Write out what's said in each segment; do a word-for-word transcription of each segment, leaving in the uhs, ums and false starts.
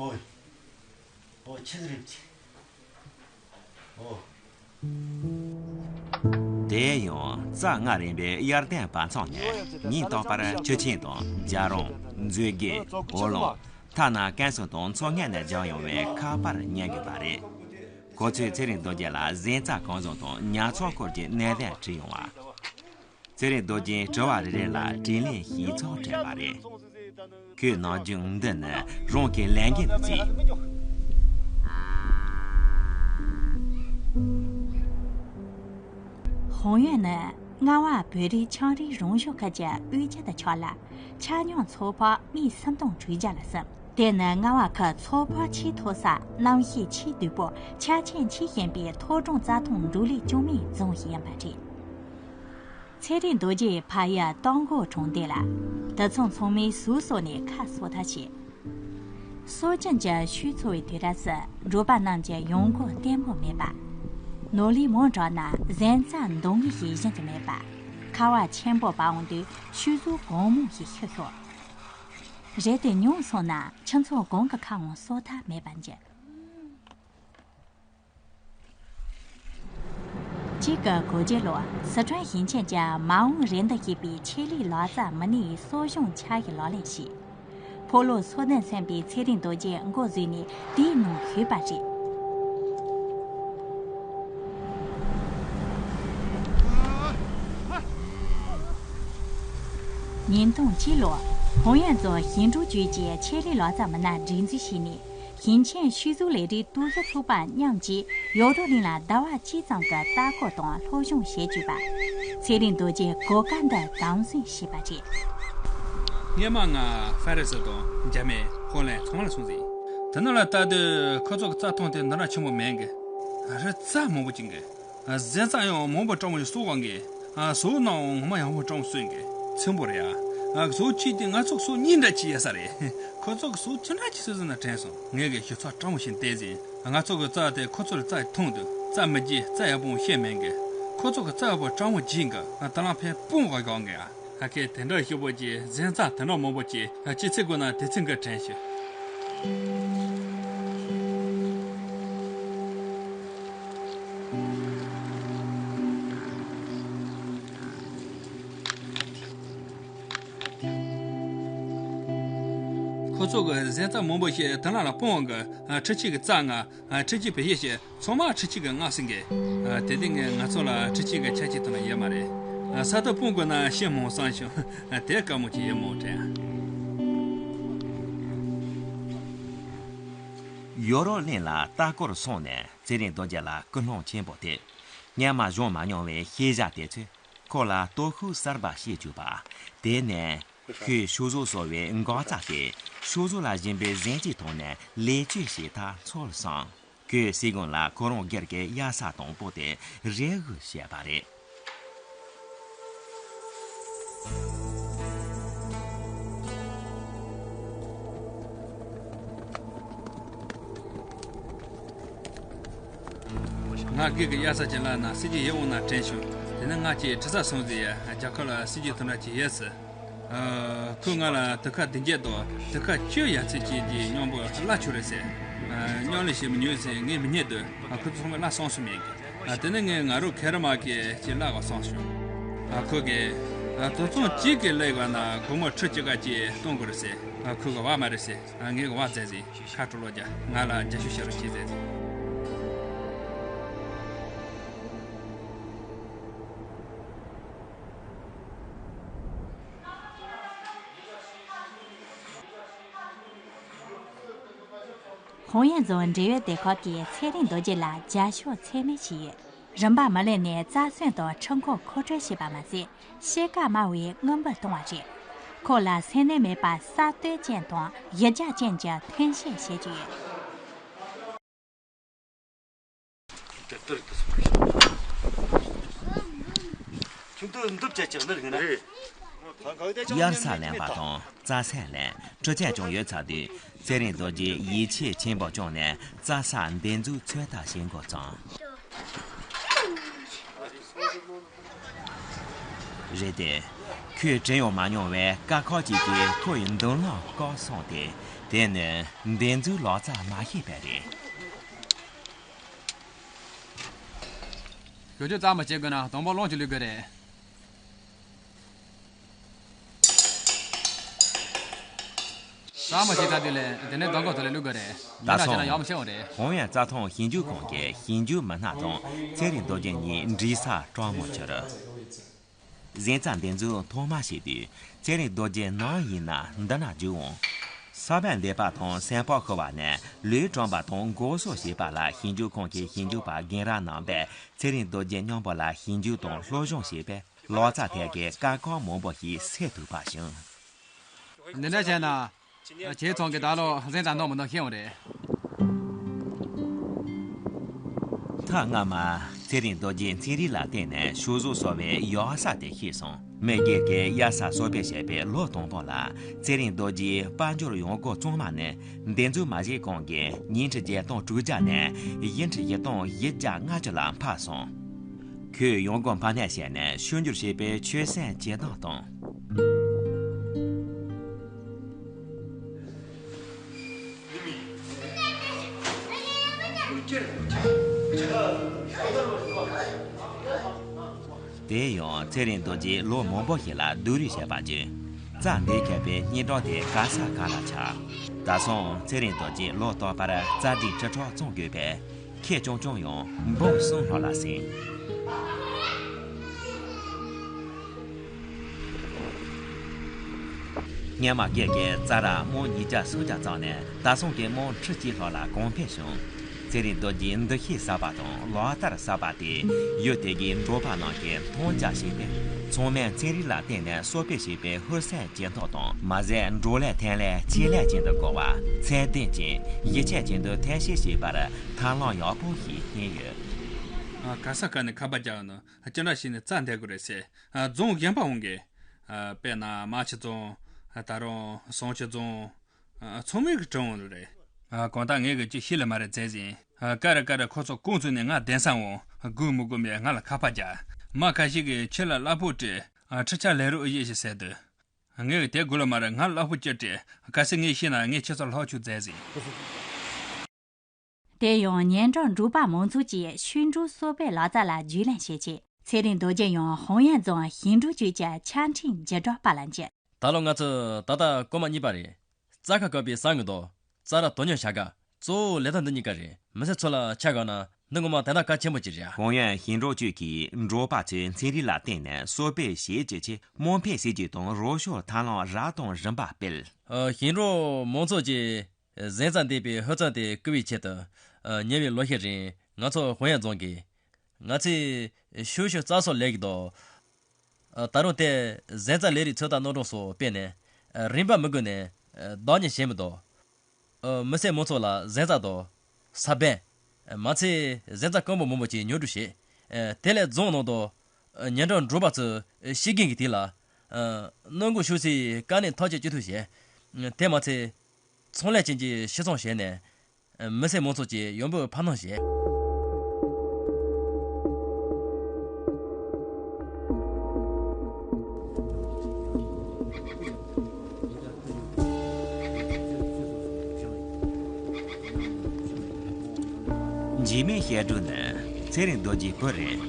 ཨོ། ཨོ་ཆི་ཟིག་རེད་ཅི། ཨོ། དེ་ཡང་རྩ་ལྔ་རིམ་པའི་དབྱར་གདན་བར་མཚམས་ནས་ཉིན་རྟག་པར་ཆུ་ཆེན་དང་རྒྱ་རོང་། མཛོད་དགེ། འོ་ལོང་། ཐ་ན་ཀན་སུའུ་དང་མཚོ་སྔོན་ནས་བརྒྱུད་ཡོང་བའི་ཁ་པར་ཉན་དགོས་པ་རེད། ཁོ་ཚོས་ཚེ་རིང་རྡོ་རྗེ་ལ་གཟན་རྩྭ་གང་བཟོ་དང་ཉ་ཚོང་སྐོར་གྱི་གནད་དོན་དྲིས་ཡོང་བ། ཚེ་རིང་རྡོ་རྗེས་དྲི་བ་རེ་རེ་ལ་དྲིས་ལན་ཞིབ་ཚགས་སྤྲད་པ་རེད། ཁོས་ནམ་རྒྱུན་འདི་ནི་རང་གི་ལས་འགན་བརྩིས། ཧོང་ཡོན་ནི་རྔ་བ་བོད་རིགས་ཆའང་རིགས་རང་སྐྱོང་ཁུལ་གྱི་དབུས་རྒྱུད་དུ་ཆགས་ལ། ཆ་སྙོམས་ཚོགས་ཕག་མི་སུམ་སྟོང་དྲུག་བརྒྱ་ལ་ཟིན། དེ་ནི་རྔ་བ་ཁུལ་ཚོགས་ཕག་ཆེས་མཐོ་ས། གནམ་གཤིས་ཆེས་དྭངས་པོ། ཆ་རྐྱེན་ཆེས་ཞན་པའི་མཐོ་གྲོང་རྩྭ་ཐང་འབྲོག་ལས་སྐྱོང་མིའི་རྫོང་ཞིག་ཡིན་པ་རེད། ཚེ་རིང་རྡོ་རྗེའི་ཕ་ཡུལ་རྟ་མགོ་གྲོང་རྡལ་ལ། དུད་ཚང་ཚང་མས་ཟོག་གསོ་ནས་ཁ་གསོ་ཐབས་བྱས། སྲོལ་རྒྱུན་གྱི་ཤུལ་འཚོ་བའི་དུས་རབས་སུ་འབྲོག་པ་རྣམས་ཀྱི་ཡོང་སྒོ་བརྟན་པོ་མེད་པ། ནོར་ལུག་མང་དྲགས་ན་གཟན་རྩྭ་འདང་ངེས་ཤིག་བཞིན་དུ་མེད་པ། ཁ་བ་ཆེན་པོ་འབབ་འོང་དུས་ཤུལ་ཟོག་གང་མང་ཞིག་ཤི་ཤོར། རེད་དེ་ཉུང་སོང་ན་ཁྱིམ་ཚང་གང་གི་ཁ་འང་གསོ་ཐབས་མེད་པར་འགྱུར། གཅིག་དགུ་གོ་བརྒྱད་ལོར་སི་ཁྲོན་ཞིང་ཆེན་གྱི་མ་འོངས་རེ་འདུན་ཞེས་པའི་ཆེད་ལས་ལག་རྩལ་མི་སྣའི་གསོ་སྦྱོང་འཆར་གཞི་ལག་ལེན་བྱས། ཕོ་ལོ་སོ་བདུན་སོན་པའི་ཚེ་རིང་རྡོ་རྗེ་འགོ་བཟུང་ནས་དེའི་ནང་ཞུགས་པ་རེད། ཉིས་སྟོང་གཅིག་ལོར་ཧོང་ཡོན་རྫོང་ཞིང་འབྲོག་ཅུས་ཀྱི་ཆེད་ལས་ལག་རྩལ་མི་སྣ་སྒྲིག་འཛུགས་བྱས་ནས། ཞིང་ཆེན་ཤུལ་འཛུགས་ལས་རིགས་རྟོག་ཞིབ་ཚོགས་པ་མཉམ་གྱིས་ཡོ་རོབ་གླིང་ལ་ཟླ་བ་གཅིག་ཙམ་གྱི་ལྟ་སྐོར་དང་སློབ་སྦྱོང་བྱེད་བཅུག་པ། ཚེ་རིང་རྡོ་རྗེས་གོ་སྐབས་འདི་དམ་འཛིན་བྱས་པ་རེད། སྔོན་མ་ང་ཧྥ་རན་སི་དང་འཇར་མན། ཧོ་ལན་ཚང་མ་ལ་སོང་ཟིན། དེ་ནང་ལ་ལྟ་དུས་ཁོ་ཚོ་གི་རྩྭ་ཐང་དེ་འདི་འདྲ་ཆེན་པོ་མེད་གི། རི་རྩྭ་མང་པོ་ཅིག་གི། གཟན་རྩྭ་ཡང་མང་པོ་སྤྲང་པོ་ཞིག་གསོ་གི། ཟོག་ནང་ངོ་མ་ཡང་པོ་སྤྲང་པོ་གསོ་གི། ཚིམ་པོ་རེད་ཨ། ཟོག་གཅིག་དེ་ང་ཚོ་གི་ཟོག་གཉིས་འདྲ་ཅིག་ཡོད་ས་རེད། ཁོ་ཚོ་གི་ཟོག་ཅི་འདྲ་ཅིག་གསོ་ཟིན་ན་དྲན་སོང་། ངས་གི་ཞིབ་ཚགས་སྤྲང་པོ་ཞིག་བལྟས་ཟིན། ང་ཚོ་གི་རྩྭ་དེ་ཁོ་ཚོ་ལ་རྩྭ་ཡི་མཐོང་དུས་རྩྭ་མི་རྒྱས། རྩྭ་ཡག་པོ་བཤས་མེད་གི། ཁོ་ཚོ་གི་རྩྭ་ཡག་པོ་སྤྲང་པོ་བྱིན་གི། ད་ལམ་ཕན་སྤུངས་ག་གང་གི་ཨ། ཨ་ཁེ་དེ་འདྲ་ཞིག་པོ་ཅིག་གཟན་རྩྭ་དེ་འདྲ་མང་པོ་ཅིག་ཅི་ཚེ་དགོས་ན་དེ་ཚེ་འགའ་དྲན་ཤི། ཁོ་ཚོ་གི་གཟན་རྩྭ་མང་པོ་ཞིག་དེ་ལ་ལ་སྤུངས་གི། ཁྲི་གཅིག་གི་རྩྭ་ལྔ། ཁྲི་གཅིག་བེ་ཤེ་ཞིག་ཚང་མ་ཁྲི་གཅིག་གི་ལྔ་ཟིན་གི། དེ་ལྟས་ངས་ང་ཚོ་ལ་ཁྲི་གཅིག་གི་ཆ་གཅིག་ཐོན་ན་ཡོད་མ་རེད། ས་ཐོག་སྤུངས་དགོས་ན་ཤི་མོང་བསམ་བྱུང་། དེ་དཀའ་མོ་ཅིག་ཡོད་མོ་དྲན། ཡོ་རོབ་གླིང་ལ་ལྟ་སྐོར་སོང་ནས་ཚེ་རིང་རྡོ་རྗེ་ལ་ཀུན་སློང་ཆེན་པོ་དེ། སྔོན་མ་བྱུང་མ་མྱོང་བའི་ཤེས་བྱ་དེ་ཚོས་ཁོ་ལ་སྟོབས་ཤུགས་གསར་པ་བྱེད་བཅུག་པ། དེ་ནས་ཁོས་ཤུག་གཟུགས་གསོ་བའི་འགག་རྩ་དེ་ཤུག་གཟུགས་ལ་སྦྱིན་པའི་གཟན་གཅིག་ཐོག་ནས་ལེགས་བཅོས་བྱེད་ཐབས་འཚོལ་སོང་། ཁོས་སྲིན་གུང་ལ་ཁོ་རང་སྒེར་གྱི་གཡར་ས་དང་པོ་དེ་རེ་སྒུག་བྱས་པ་རེད། ང་སྒེར་གྱི་གཡར་ས་ཅིག་ལ་ན་སྲིད་ཇུས་ཡོད་འོང་ན་དྲན་བྱུང་། དེ་ནས་ང་ཅིག་དྲི་ས་སོང་ཟིག་ཡ། རྒྱ་གར་ལ་སྲིད་ཇུས་དེ་འདྲ་ཅིག་ཡོད་ཟེར། ཨ། ཁོས་ང་ལ་དུ་ཁ་བདུན་བརྒྱད་དང་དུ་ཁ་བཅུ་ཡ་ཚད་ཅིག་གི་མཉམ་པོ་གླ་ཆོག་རེད་ཟེར། ཨ། མཉམ་ལས་བྱེད་མི་ཉན་ཟེར་ངས་མི་ཉན་དུས། ཨ། ཁོ་ཚོ་ཚང་མས་གླ་བསམ་སོང་མེད་གི། ཨ། དེ་ནས་ངས་ང་རང་ཁེ་ར་མ་ཁེ་ཅིག་གླ་ག་བསམ་བྱུང་། ཨ། ཁོ་གིས། ཨ། དུད་ཚང་གཅིག་གི་ལས་ཀ་ན་སྒོར་མོ་ཁྲི་གཅིག་ག་ཅིག་གཏོང་དགོས་རེད་ཟེར། ཨ། ཁོ་གིས་བ་མ་རེད་ཟེར། ཨ། ངས་གི་བ་མཛད་ཟིན། ཁ་དྲོ་ལོ་རྒྱ་ང་ལ་རྒྱ་ཤུ་ཤ་རུ་ཅིག་མཛད་ཟིན། ཧོང་ཡན་རྫོང་འབྲེལ་ཡོད་སྡེ་ཁག་གིས་ཚེ་རིང་རྡོ་རྗེ་ལ་རྒྱབ་སྐྱོར་ཚད་མེད་བྱས་ཡོད། རིན་པ་མི་ལེན་ནས་རྩྭ་སོན་དང་ཁྲི་འཁོར་མཁོ་སྤྲོད་བྱས་པ་མ་ཟད། ཕྱེད་ཀ་དམའ་བའི་དངུལ་འབུལ་གཏོང་བ་རེད། ཁོ་ལ་སེམས་ནད་མེད་པར་ས་སྟོད་ཅན་དང་གཞི་རྒྱ་ཅན་གྱི་ཐོན་སྐྱེད་བྱེད་ཀྱི་ཡོད། ཁྱིམ་དུ་འདུག་བྱ་ཅག་ནི་རིག་ན། དབྱར་ས་ལེན་པ་དང་རྩྭ་ས་ལེན་འཕྲུལ་ཆས་ཀྱང་ཡོད་ཚར་དུས། ཚེ་རིང་རྡོ་རྗེས་ཡིད་ཆེས་ཆེན་པོ་བྱུང་ནས་རྩྭ་ས་འདེབས་འཛུགས་ཚོད་ལྟ་བྱེད་འགོ་བརྩམས། རེད་དེ། ཁོས་དྲན་ཡང་མ་མྱོང་བའི་དཀའ་ཁག་ཅིག་གིས་ཁོ་ཡི་མདུན་ལམ་བཀག་སོང་སྟེ། དེ་ནི་འདི་ཚོའི་ལག་རྩལ་མ་ཤེས་པས་རེད། ཞོ་ཆུ་རྩ་མ་བྱེད་དགོས་ན་དང་པོ་རླུང་ཅིག་བླུག་དགོས་རེད། རྩ་མ་བྱེད་ཚར་དུས་ལས་དེ་ནས་མདང་དགོང་ཐོག་ལས་བླུག་དགོས་རེད། ཡིན་ན་བྱས་ན་ཡག་མོ་ཤེས་འོང་རེད། ཧོང་ཡན་རྩྭ་ཐང་ཞིབ་འཇུག་ཁང་གི་ཞིབ་འཇུག་མི་སྣ་དང་ཚེ་རིང་རྡོ་རྗེ་གཉིས་འདྲིས་ས་སྤྲང་མོ་གྱུར། གཟན་རྩྭ་འདི་ཚོ་ཐོག་མ་བྱས་དུས་ཚེ་རིང་རྡོ་རྗེ་ནམ་ཡིན་ན་འདི་ན་རྒྱུག་འོང་། ས་བོན་འདེབས་པ་དང་སྲན་ཕག་ཤོར་བ་ནས་ལུད་དྲངས་པ་དང་འགོག་སྲུང་བྱེད་པ་ལ་ཞིབ་འཇུག་ཁང་གི་ཞིབ་འཇུག་པ་རྒན་རབས་རྣམ་པས་ཚེ་རིང་རྡོ་རྗེ་མཉམ་པོ་ལ་ཞིབ་འཇུག་དང་སློབ་སྦྱོང་བྱས་པས། ལག་རྩལ་ཐད་ཀའི་དཀའ་ཁག་མང་པོ་ཞིག་སེལ་ཐུབ་པ་བྱུང་། འདི་འདྲ་བྱས་ན། བྱས་ཙང་གི་ད་ལོ་གཟན་རྩྭ་འདང་མི་འདང་ཤེས་འོང་རེད། ཐ་སྔ་མ་ཚེ་རིང་རྡོ་རྗེས་ཚན་རིག་ལ་བརྟེན་ནས་ཤུག་གཟུགས་གསོ་བའི་ཡག་ས་དེ་ཤེས་སོང་། མི་སྒེར་གྱི་དབྱར་རྩྭ་གསོ་སྤེལ་བྱས་པའི་ལོ་དང་པོ་ལ་ཚེ་རིང་རྡོ་རྗེས་དཔལ་འབྱོར་ཡོང་སྒོ་གཙང་མ་ནི་འདི་ཚོའི་མ་གཞི་གང་གི་ཉིན་ཁྲི་བརྒྱད་སྟོང་དྲུག་བརྒྱ་ནས་ཡིན་ཁྲི་བཞི་སྟོང་བཞི་བརྒྱ་ལྔ་བཅུ་ལ་འཕར་སོང་། ཁོས་ཡོང་སྒོ་འཕར་སྣོན་བྱས་ནས་ཕྱུག་འགྱུར་བྱེད་པའི་ཆོད་སེམས་ཇེ་དྭངས་བཏང་། དེ་ཡང་ཚེ་རིང་རྡོ་རྗེས་ལོ་མང་པོ་ཞིག་ལ་སྡུག་རུས་བྱས་པ་བརྒྱུད། རྩྭ་འདེབས་མཁས་པའི་སྙན་གྲགས་དེ་ག་ས་ག་ལ་ཁྱབ། ད་སོང་ཚེ་རིང་རྡོ་རྗེས་ལོ་རྟག་པར་རྩྭ་སྒྲིག་ཁྲི་ཕྲག་བཙོང་དགོས་པས། ཁེ་ཆུང་ཆུང་ཡང་འབུམ་གསུམ་ལྷག་ལ་ཟིན། སྔོན་མ་སྒེར་གྱི་རྩྭ་ར་རྨང་ཉིས་བརྒྱ་སུམ་བརྒྱ་བཙུགས་ནས་ད་སོང་གི་རྨང་ཁྲི་གཅིག་ལྷག་ལ་གོང་འཕེལ་བྱུང་། ཚེ་རིང་རྡོ་རྗེའི་འདུ་ཤེས་གསར་པ་དང་ལག་བསྟར་གསར་པ་དེས་ཡུལ་དེ་གའི་འབྲོག་པ་རྣམས་ཀྱིས་མཐོང་རྒྱ་ཆེ་སྟེ། ཚང་མས་ཚན་རིག་ལ་བརྟེན་ནས་གསོ་སྤེལ་བྱེད་པའི་ཧུར་སེམས་ཇེ་མཐོར་དང་། མ་ཟད་འབྲོག་ལས་ཐོན་ལས་ཆེད་ལས་ཅན་དུ་བཀོལ་བ། ཚད་ལྡན་ཅན་གཞི་ཁྱོན་ཅན་དུ་ཐོན་སྐྱེད་བྱེད་པར་ཐབས་ལམ་ཡག་པོ་ཞིག་བསྟན་ཡོད། ཨ། ག་ས་ག་ནས་ཁ་པར་རྒྱག་ཡོང་ན་ཅི་འདྲ་བྱས་ནས་རྩྭ་འདེབས་དགོས་རེད་ཟེར། ཨ། རྫོང་གཞན་པ་འོང་གི། ཨ། དཔེར་ན་རྨ་ཆུ་རྫོང་། ཨ། ད་རུང་བསང་ཆུ་རྫོང་། ཨ། ཚང་མས་གི་དྲི་འོང་ལ་རེད། ཨ། གང་ལྟར་ངས་གི་ཅི་ཤེས་ལ་མ་རེད་ཟེར་ཟིན། ཨ། ཀ་རེ་ཀ་རེ་ཁོ་ཚོ་ཀུང་ཚུགས་ནས་ང་གདན་ས་འོང་། དགོས་མི་དགོས་མེད་ང་ལ་ཁ་པར་རྒྱག་མ་ཁ་ཤས་ཀྱིས་ཁྱེད་ལ་གླ་ཕོགས་སྤྲད། ཨ། ཁྲི་ཆ་ལས་རོགས་ཨེ་ཡེ་ཞིག་ཟེར་དུས། ངས་གི་དེ་དགོས་ལ་མ་རེད། ང་གླ་ཕོགས་ཅི་སྤྲད། གལ་སྲིད་ངས་ཤེས་ན་ངས་ཁྱེད་ཚོར་ལྷག་ཆུག་ཟེར་ཟིན། དེ་ཡང་ཉེ་འགྲམ་འབྲོག་པ་མང་ཚོགས་ཀྱིས་ཤུག་འབྲུ་གསོ་སྤེལ་ལག་རྩལ་ལ་རྒྱུས་ལོན་བྱེད་ཆེད། ཚེ་རིང་རྡོ་རྗེ་ཡང་ཧོང་ཡན་རྫོང་ཞིང་འབྲོག་ཅུས་ཀྱི་ཆ་འཕྲིན་བརྒྱུད་སྒྲོག་པ་ལ་འཇལ། ད་ལོ་ང་ཚོས་ད་ལྟ་སྐོར་མ་གཉིས་པ་རེད། རྩྭ་ཁ་བཀབ་པའི་ས་ངོས་དང་རྩྭ་ར་དོ་སྙོམས་བྱ་ག་གཙོ་བོ་ལས་དོན་འདི་གཉིས་ཀ་རེད། མི་སེར་ཚོ་ལ་ཆ་བཞག་ན་འདི་ངོ་མ་དོན་དག་གལ་ཆེན་པོ་ཅིག་རེད། ཧོང་ཡན་ཞིང་འབྲོག་ཅུས་ཀྱིས་འབྲོག་པ་ཚོས་ཚན་རིག་ལ་བརྟེན་ནས་གསོ་སྤེལ་བྱེད་ཀྱི་ཆེད་དམངས་ཕན་སྲིད་ཇུས་དང་རོགས་སྐྱོར་ཐབས་ལམ་རབ་དང་རིམ་པ་སྤེལ། ཨ། ཞིང་འབྲོག་མང་ཚོགས་ཀྱིས་གཟན་རྩྭ་འདེབས་པའི་ཧུར་བརྩོན་དེ་བསྐུལ་བའི་ཆེད་དུ། ཨ། ཉེ་བའི་ལོ་ཤས་རིང་ང་ཚོ་ཧོང་ཡན་རྫོང་གིས་ང་ཚོས་ཤུག་ཤུག་རྩྭ་གསོ་ལས་ཀྱི་དོ། ཨ། ད་རུང་དེ་གཟན་རྩྭ་ལས་རིགས་ཚོད་ལྟ་སྣོད་གྲངས་སོགས་སྤེལ་ནས། ཨ། རིན་པ་མི་དགོས་ནས། ཨ། བདག་གཉེར་བྱེད་མི་འདུག་ཨ། མི་སེར་མང་ཚོགས་ལ་གཟན་རྩྭ་དང་ས་བོན། ཨ། མ་ཚད་གཟན་རྩྭ་སྐམ་པོ་མང་པོ་ཅིག་ཉོ་སྒྲུབ་བྱས། ཨ། དེ་ལས་རྫོང་ནང་དུ། ཨ། ཉེ་འགྲམ་འབྲོག་པ་ཚོས་ཤེས་མཁན་གྱི་དུས་ལ། ཨ། སྣུམ་འཁོར་ཤུག་སའི་དཀའ་གནད་ཐག་གཅོད་ཅི་ཐུབ་བྱས། ཨ། དེ་མ་ཚད་ཚོང་ལས་ཅན་གྱི་ཕྱིར་ཚོང་བྱས་ནས། མི་སེར་མང་ཚོགས་ཀྱི་ཡོང་འབབ་འཕར་སྣོན་བྱས། འཇིགས་མེད་བཤད་སྒྲུང་ནི་ཚེ་རིང་རྡོ་རྗེའི་བུ་རེད།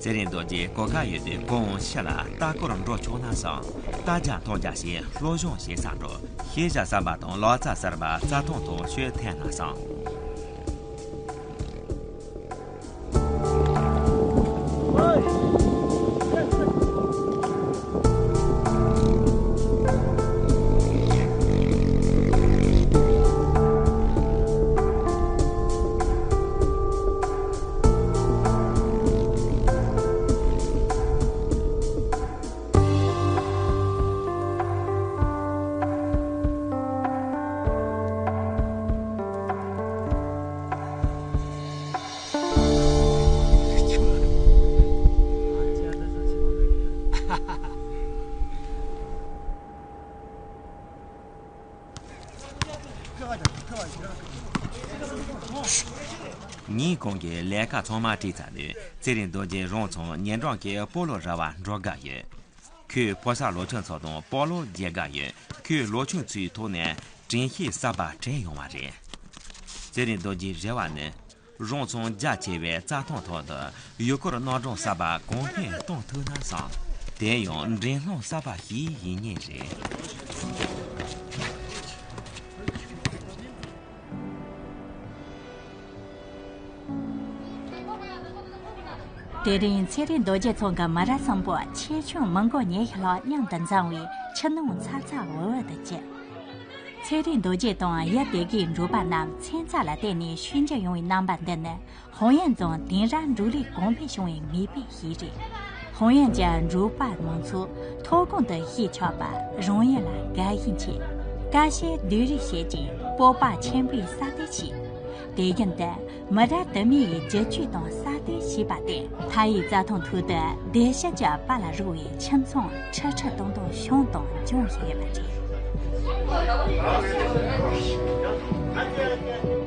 ཚེ་རིང་རྡོ་རྗེ་གོ་སྐབས་ཡོད་དུས་གང་ཕྱི་ལ་ལྟ་སྐོར་འགྲོ་ཆོག་ན་བསམ། ལྟ་རྒྱ་མཐོང་རྒྱ་ཞིག་སློབ་སྦྱོང་བྱེད་ས་འགྲོ། ཤེས་བྱ་གསར་པ་དང་ལག་རྩལ་གསར་པ་རྩྭ་ཐང་དུ་ཤོད་ཐེངས་ན་བསམ། ཉིན་གུང་གི་ལས་ཀ་ཚང་མ་བྲིས་ཚར་ནས་ཚེ་རིང་རྡོ་རྗེ་རང་ཚང་ཉེ་འགྲམ་གྱི་སྤོ་ལོ་ར་བར་འགྲོ་དགའ་ཡོད། ཁོས་ཕོ་གསར་ལོ་ཆུང་ཚོ་དང་སྤོ་ལོ་རྒྱག་དགའ་ཡོད། ཁོས་ལོ་ཆུང་ཚོའི་ཐོག་ནས་དྲན་ཤེས་གསར་པ་དྲན་ཡོང་བ་རེད། ཚེ་རིང་རྡོ་རྗེའི་རེ་བ་ནི། རང་ཚང་རྒྱ་ཆེ་བའི་རྩྭ་ཐང་ཐོག་ཏུ་ཡུལ་སྐོར་སྣ་གྲངས་གསར་པ་གོང་འཕེལ་གཏོང་ཐུབ་ན་བསམ། དེ་ཡང་འགྲན་སློང་གསར་པ་ཞིག་ཡིན་ངེས་རེད། དེ་རིང་ཚེ་རིང་རྡོ་རྗེ་ཚང་གི་མི་རབས་གསུམ་པོ་ཆེ་ཆུང་མི་འགོ་ཉི་ཤུ་ལྷག་མཉམ་དུ་འཛོམས་པའི་ཆུ་ནང་ཚ་ཚ་འུར་འུར་དུ་གྱུར། ཚེ་རིང་རྡོ་རྗེ་དང་ཡུལ་དེ་གའི་འབྲོག་པ་རྣམས་ཚན་རྩལ་ལ་བརྟེན་ནས་ཞུན་འཇུག་ཡོང་བའི་རྣམ་པ་འདི་ནི་ཧོང་ཡན་རྫོང་དེང་རབས་འབྲོག་ལས་གོང་འཕེལ་བྱུང་བའི་ངེས་པར་ཞིག་རེད། ཧོང་ཡན་གྱི་འབྲོག་པ་མང་ཚོགས་ཐོ་གོང་དུ་གཤིས་ཆགས་པ་རང་ཡུལ་ལ་དགའ་ཞེན་ཆེ། ཀ་ཤའི་སྡོད་རིས་བྱེད་ཀྱིན་སྤོབས་པ་ཆེན་པོས་གསར་གཏོད་བྱས། དེ་བཞིན་དུ་མི་རབས་དུ་མའི་བསྒྱུར་བཅོས་དང་གསར་གཏོད་བྱས་པ་དེ་མཐའ་ཡས་རྩྭ་ཐང་ཐོག་ཏུ་སྡེ་ཤུལ་གྱི་པ་ལ་རོལ་བའི་ཁྱིམ་ཚང་ཁྲི་ཁྲི་སྟོང་སྟོང་བྱུང་དང་འབྱུང་བཞིན་ཡོད་པ་རེད།